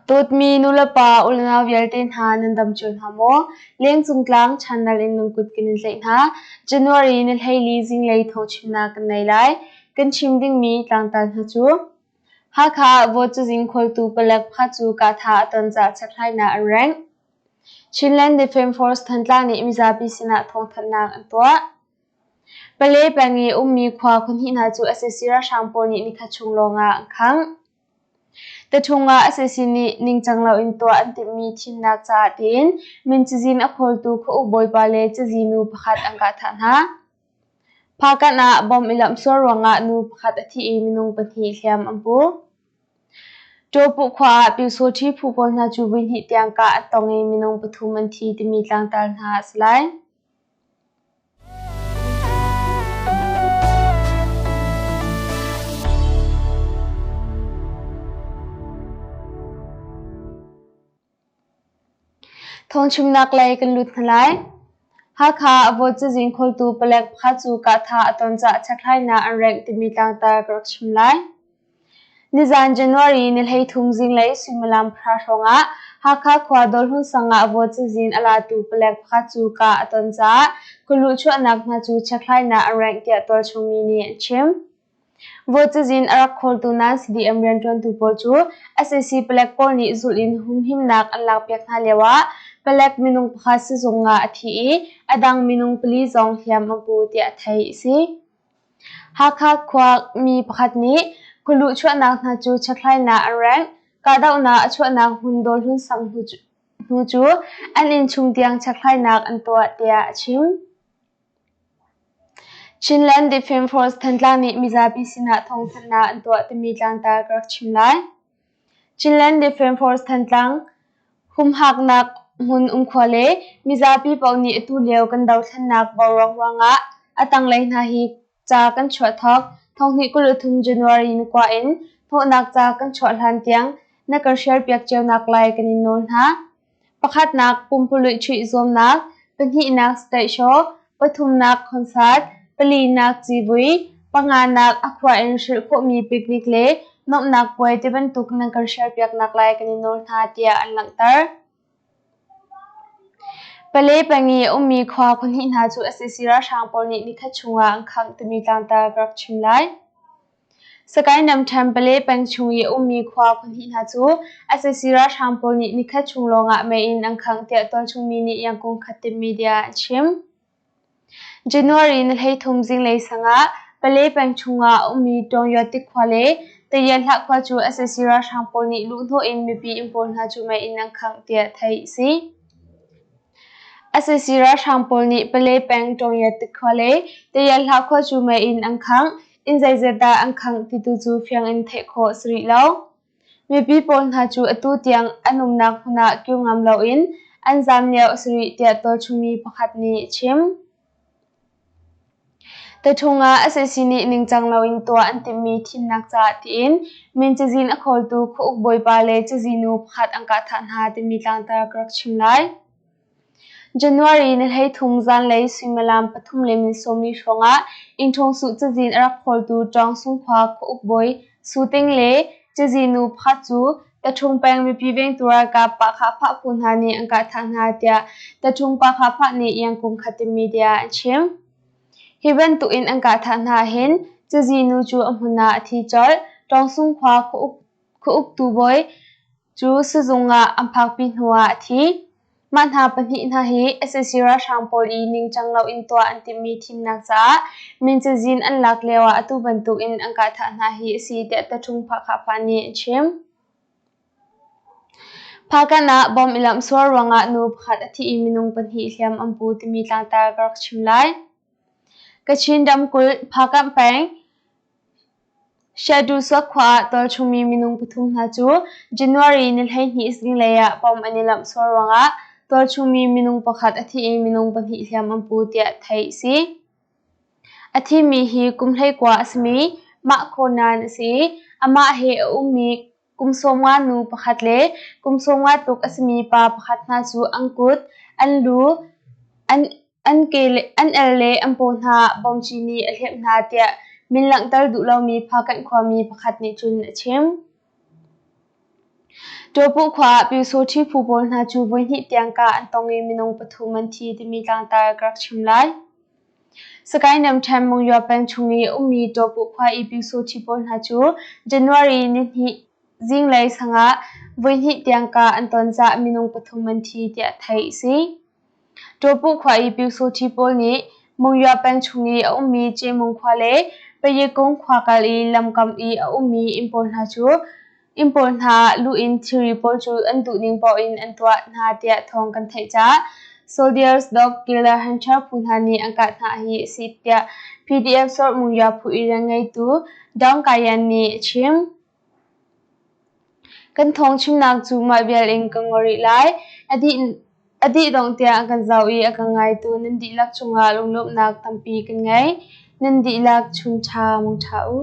Dawtmi nulepa ulenau vialte hna nan dam cio hna maw? Lengcung tlang channel in lungkut kan in tlaih hna. January ni 14 zinglei thawngchimnak kan nei lai. Kan chim dingmi tlangtar hna cu Hakha ah vote cazin khawltu palek pakhat cu kahthah a ton caah chekhlainak an rengh. Chinland Defence Force Thantlang nih mizapi sinah thawngthanhnak an tuah. Pale peng i ummi khua khuahnih hna cu sac ralhrang pawl nih nikhat chung lawngah an khangh. Taṭhung ah sac nih ningcang loin tuah an timhmi thimnak caah tiin min cazin a khawltu khuauk bawipa le cazinu pakhat an kahthah hna. Phakanh ah bomb i lamhsual ruangah nu pakhat a thi i minung pahnih hliam an pu. Ṭawpuh khua ah Pyusawṭhi phu pawl hna cu voihnih tiang kah an tong i minung pathum an thi timi tlangtar hna a si lai. Thawngchimnak lei kan lut hna lai. Hakha ah vote cazin khawltu palek pakhat cu kahthah a ton caah chekhlainak an rengh timi tlangtar ka rak chim lai. Nizan January ni 13 zinglei suimilam pahra hrawngah Hakha khua Dawlhun sang ah vote cazin a latu palek pakhat cu kah a ton caah khualuh chuahnak hna cu chekhlainak an rengh tiah tualchung mi nih an chim. Vote cazin a rak khawltu nain CDM rianṭuantu pawl cu sac palek pawl nih zulh in humhimnak an lakpiak hna lioah palek minung pakhat sizung ah a thi i a dang minung pali zong hliam an pu tiah theih a si. Hakha khua mi pakhat nih khualuh chuahnak hna cu chekhlainak an rengh, kahdohnak a chuahnak hmun Dawlhlun sang hnu cu an innchung tiang chekhlainak an tuah tiah a chim. Chinland Defence Force Thantlang nih mizapi sinah thawngthanhnak an tuah timi tlangtar ka rak chim lai. Chinland Defence Force Thantlang humhaknak hmun umkhua le mizapi paoh nih atu lio kan dothlennak boruak ruangah a tanglei hna hi ca kan chuah thawk 2023 January ni kua in hnawhnak ca kan chuah hlan tiang na kan hrialpiak cionak lai kan in nawl hna. Pakhatnak pumpululh chuih zuamnak, pahnihnak state show, pathumnak concert, palinak civui, panganak a khua in hrilh khawhmi picnic le nuamhnak puai tibantuk nan kan hrialpiaknak lai kan in nawl hna tiah an langhter. Pale peng i a ummi khua khuahnih hna cu sac ralhrang pawl nih nikhat chungah an khangh timi tlangtar ka rak chim lai. Sakae Namṭhen Pale peng chung i a ummi khua khuahnih hna cu sac ralhrang pawl nih nikhat chung lawngah mei in an khangh tiah tualchung mi nih Yangon Khatte media an chim. January ni 13 zinglei sang ah Pale peng chungah a ummi Tawngyuatik khua le Tayenhlah khua cu sac ralhrang pawl nih luhhnawh in mipi inn pawl hna cu mei in an khangh tiah theih a si. Sac ralhrang pawl nih Pale peng Tawngyuatik khua le Tayenhlah khua cu mei in an khangh. Inn zeizat dah an khangh ti tu cu fiang in theih khawh a si rih lo. Mipi pawl hna cu atu tiang an umnak hmun ah kir ngam loin an zaam lio a si rih tiah tualchungmi pakhat nih a chim. Taṭhung ah sac nih ningcang loin tuah an timhmi thimnak caah tiin min cazin a khawltu khuauk bawipa le cazinu pakhat an kahthah hna timi tlangtar ka rak chim lai. January ni 13 zanlei suimilam pathum le min sawmli hrawngah Innṭhawngsuh cazin a rak khawltu Ṭawngsung khua khuauk bawi Su Ting le cazinu pakhat cu Taṭhung peng mipi vengtu ralkap Pahkhahphah phu hna nih an kahthah hna tiah Taṭhung Pahkhahphah nih Yangkung Khatim media an chim. Hi bantuk in an kahthah hna hin cazinu cu a hmun ah a thi colh. Ṭawngsung khua khuauktu bawi cu sizung ah an phakpi hnuah a thi. Mah hna pahnih hna hi sac ralhrang pawl i ningcang loin tuah an timhmi thimnak caah min cazin an lak lioah atu bantukin an kahthah hna hi a si tiah Taṭhung Phahkhahphah nih a chim. Phakanh ah bom i lamhsual ruangah nu pakhat a thi i minung pahnih hliam an pu timi tlangtar ka rak chim lai. Kachin ramkulh Phakanh peng Siaduhsuak khua ah tualchungmi minung pathum hna cu January ni 12 zinglei ah bom an i lamhsual ruangah tualchungmi minung pakhat a thi i minung pahnih hliam an pu tiah theih a si. A thimi hi kum 19 a simi Mah Khaw Nan a si i amah he a ummi kum 50 nu pakhat le kum 50 tluk a simi pa pakhat hna cu an kut, an lu, an An ke le an el le an paw hna bawmci nih a hliamh hna tiah min langhter duh lomi Phakanh khuami pakhat nih cun a chim. Ṭawpuh khua ah Pyusawṭhi phu pawl hna cu voihnih tiang kah an tong i minung pathum an thi timi tlangtar ka rak chim lai. Sakae Namṭhen Monywa peng chung i ummi Ṭawpuh khua i Pyusawṭhi pawl hna cu January nihnih zinglei sangah voihnih tiang kah an ton caah minung pathum an thi tiah theih a si. Ṭawpuh khua i Pyusawṭhi pawl nih Monywa peng chung i a ummi Cemung khua le Payekung khua kal i lamkam i a ummi inn pawl hna cu Inn pawl hna ah luh in thilri pawl cu an duhning paoh in an tuah hna tiah thawng kan theih caah Soldiers Dog Killer Hunter phu hna nih an kah hna hi a si tiah PDF Sor Mungya phu i rianngeitu Daung Kayan nih a chim. Kan thawng chimnak cu mah vial in ka ngol rih lai. A dih A dih dongh tiang a kan zoh i a kan ngaitu nan dihlak cungah lunglawmhnak tampi kan ngei. Nan dihlak chun ṭha mangṭha u.